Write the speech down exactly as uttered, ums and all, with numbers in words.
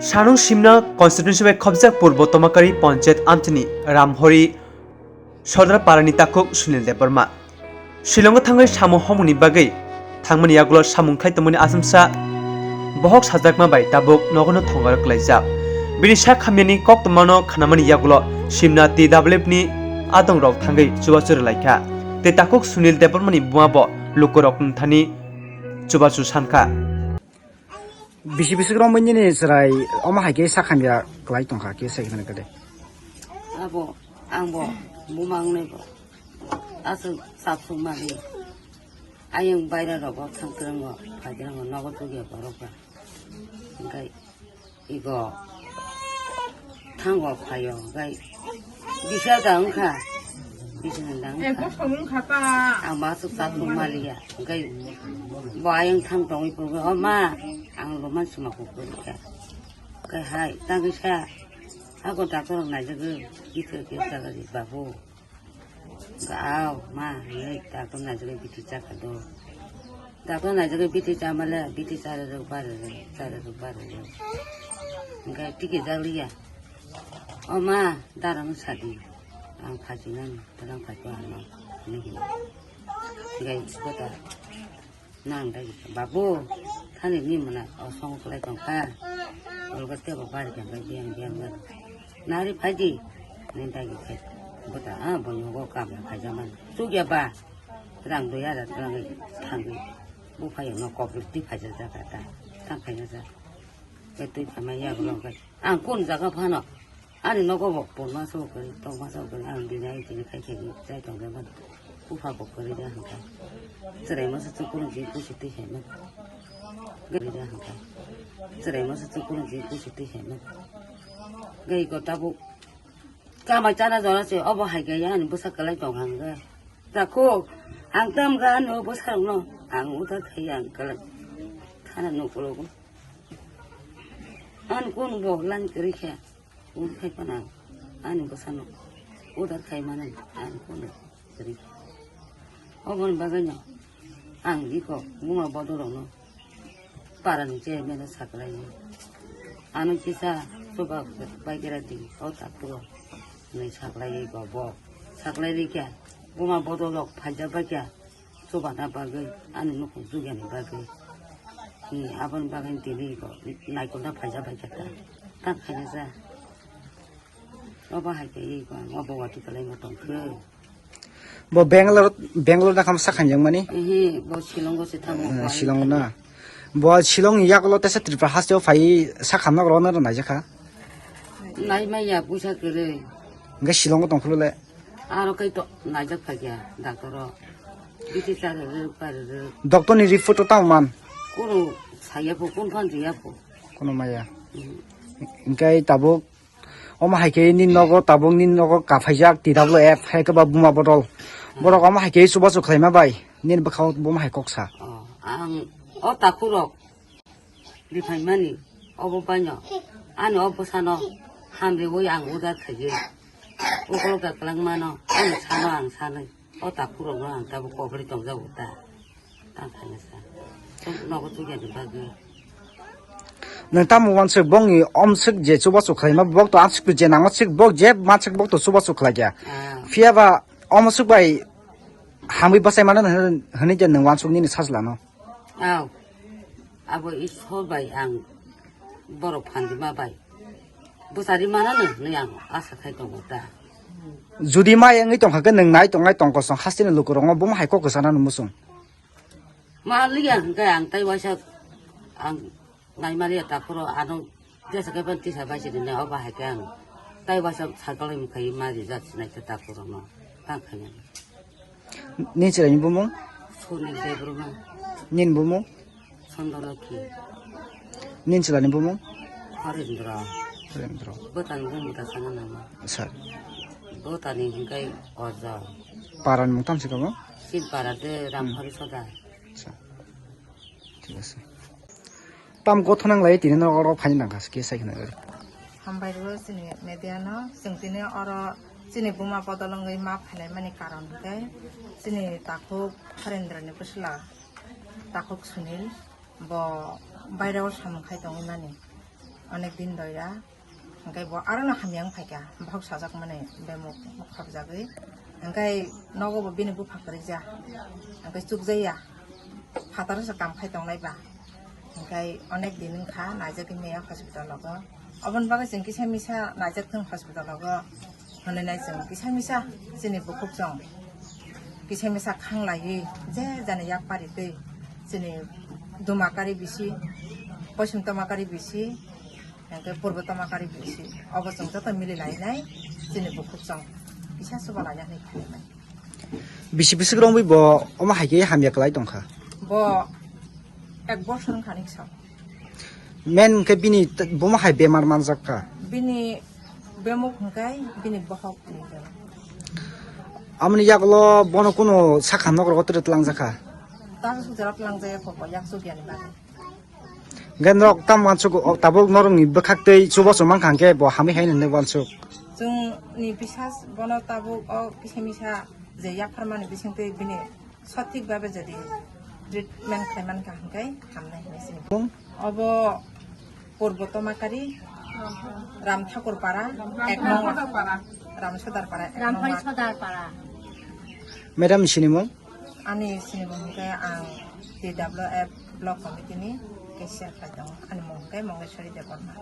Sanung Simna constituency bai khobjak Purbo Tomakari Panchayat amchini Ramhori Sodra Parani takhuk Sunil Debbarma. Shillongo thangwi samung homungni bagwi thangmani yagulo samung khai tongmani achomsa bohok sajakma bai tabuk nogono thongarok klaijak. Bini sak hamyani koktwmano khnamani yagulo Simna T W F ni adongrok thangwi chubachu rwlaikha. Tei takhuk Sunil Debbarmani buma bo lukurok wngthani chubachu sankha. Bisi bisi romwi nini chwrai omo hai khe sak hamya kwlai tongkha khe sai khna kade. Abo ang bo buma wngnai bo aswk chapsuk mali. Ayang baira rogo thang twrango phai twrango nogo tugya borok ba. Hingkai igo thango phaio hingkai bisa da wngkha. Bisa da wngkha. Ang ba aswk chapsuk maliya. Hingkai bo ayang thang tongwi phunukgo, "O ma, ang roman sima kukurika." Hingkai hai tangwi sa, "Ako doctor rok naijagwi, kisa kisa jagari babu." Hingkai, "Aw, ma," hinwi doctor naijagwi biti chakha do. Doctor naijagwi biti chamale, biti chare rw bare rw, chare rw bare rw. Hingkai tiki jakliya. "O ma, darang sadi. Ang phajinani, darang phai ko ano," hinwi hino. Hingkai kota. Nang dai, "Babu, thani ni mona osong kwlai tongkha. Olga tebo bari khe bai biang biang bai. Nari phaidi." Ni dai khe bota, "Ah, bo yogo kam na phaija man. Chukya ba. Rang dui hajar rang thangwi. Bu phayo no kok di phaija jaka ta. Thang phaina ja. Ke tui phamai ya gulong kai. Ang kun jaga phano." Ani nogo bo purma sabo kwrwi, tokma sabo kwrwi, ang bini ai tini khai khai chai tong mano. Bupha bo kwrwi da hwnkha. Chwraima se chukuru je kusu twi khai mano. Kwrwi da hwnkha. Chwraima se chukuru je kusu twi khai mano. Gai ko tabuk kamai chana jora se obo hai khe ani bwsa kwlai tong hang khe. Takhu, ang tam ga ano bwsa rok no, ang uda khai ang kwlai. Khana nukulogo. Ang kun bo lan kwrwi khe. Ung khai phano ani bwsano order khai mano, ani phone kwrwi. Oboni bagwino ang iko buma bodolrokno parani chairman-no saklaio. Ano kisa chuba baikera di, o takhuro hinwi saklaiwi bo, bo saklai rikha. Buma bodolrok phaijak baikha. Chubana bagwi, ani nukhung jugyani bagwi. Ni aboni bagwi tini iko naikolna phaijak bai khe ta. Ta khaina ja. Obo hai khe iko ang obo watwi kwlaima tongkhe. Bo Bangalore, Bangalore na kham sakhan jang mani? Ehe, bo Shillong-o se thango. Eh, Shillong na. Bo Shillong ni yakulo tesa Tripura hasteo phai sakhan nok rona naijak kha. Nai maya puisa kwrwi. Hingke Shillong-o tongphuru le? Aro kai to naijak phai khe doctor o. Biti cha rwrwk, pa rwrwk. Doctor ni report o tamo man? Kunu saya pho, kun phan riya pho. Kunu maya. Mhm. Hingke tabuk omo hai khe nini nogo, tabuk nini nogo kaphaijak T W F, hai khe ba buma bodol. Hmm. Borok omo hai khe chubachu khlaima bai nini bwkhao bo omo hai kok sa. Oh, ang o takhurok. Riphaimani, obo baino, ani o bwsano hamriwi ang order khaigwi, ukolok da kwlangmano, ani sano ang sanwi, o takhurokno ang tabuk kobri tongjago ta, tang khaina sa, nogo chugyani bagwi. Nwng tamo wansuk bongni omsuk je chubachu khlaima, bok to amsuk je nangma suk, bok je mansuk bok to chubachu khlaikya. Ah. Phiya ba omsuk bai hamwi bwsai mano hwnwi je nwng wansuk nini sajlano. Aw, abo Ishwar bai ang borok phanjima bai bwchari manano hinwi ang asa khai tongo ta. Jodi mai wngwi tongkha khe nwng nai tongnai tong kosong hasteni lukurokno bomo hai kok kwchana nw muchung. Ma liya hwnkhe ang tai waisa ang nai maliya takhoro ano jesa khe ban tisa bai sidi ne obo hai khe ang tai waisa cycle wngkha ma rijak sinai khe takhorokno tang khaina. Nini chwraini bumung? Sunil Debbarma. Nini bumung? Chandra Lokhi. Nini chwlani bumung? Harendra. Harendra. Bwtani bumung ta sana nama. Sir. Bwtani hingkai Orja. Parani mung tamsi kamo? Silpara de Ramhari Soda. Acha. Thik ase. Tam gothonang lai tini norok oro phaini nangkha, khe sai khna gari. Hambai rw chini media no, chwng tini oro chini buma bodol wngwi ma phainai mani karon hwnkhe chini takhuk Harendra ni bwsla takhuk Sunil bo bairao samung khai tongwi mani. Onek din doira. Hingke bo aro no hamya wng phaikha, bohok sajak mani bemuk khopjagwi. Hingke nogo bo bini bupha kwrwija. Hingke chukjaya. Phataro se kam khai tongnai ba. Hingke onek din wngkha, naijagwi maya hospital logo. Oboni bagwi chwng kisa misa naijak thung hospital logo. Hwnwi nai chwng kisa misa chini bukhuk chwng kisa misa khanglaiwi je jani yak paritwi chini Dumakari bisi, Poisim Tomakari bisi, hingke Purbo Tomakari bisi. Obo chwng joto mili lainai chini bukhuk chwng kisa chuba laina hwnwi khaimani. Bisi bwswk romwi bo omo hai khe hamya kwlai tongkha? Bo ek bosor wngkha ni kisa. Men hwnkhe bini t-, bomo hai bemar manjak kha? Bini bemuk hwnkhe bini bohok ni bemar. Amoni yagulo bono kuno sakha nok rogo tere tlangjak kha? Tang sujara tlangjak kha bo yak sugya ni bagwi. Hwnkhe norok tamo uansuk o tabuk norokni bwkhak twi chubachu mankha hwnkhe bo hamwi hai hwnwi uansuk? Chwngni bisas bono tabuk o kisa misa je yapharmani bisingtwi bini sothik babe jodi treatment khlaimankha hwnkhe hamnai hinwi sini. Bung? Obo Purbo Tomakari, Ram Thakur Para, ek nong, Ram Sodar Para, ek nong. Rampari Sodar Para. Madam ni sinimung? Ani sinimung hwnkhe ang T W F Block Committee ni cashier khai tongo. Ani mung hwnkhe Mongeshwari Debbarma.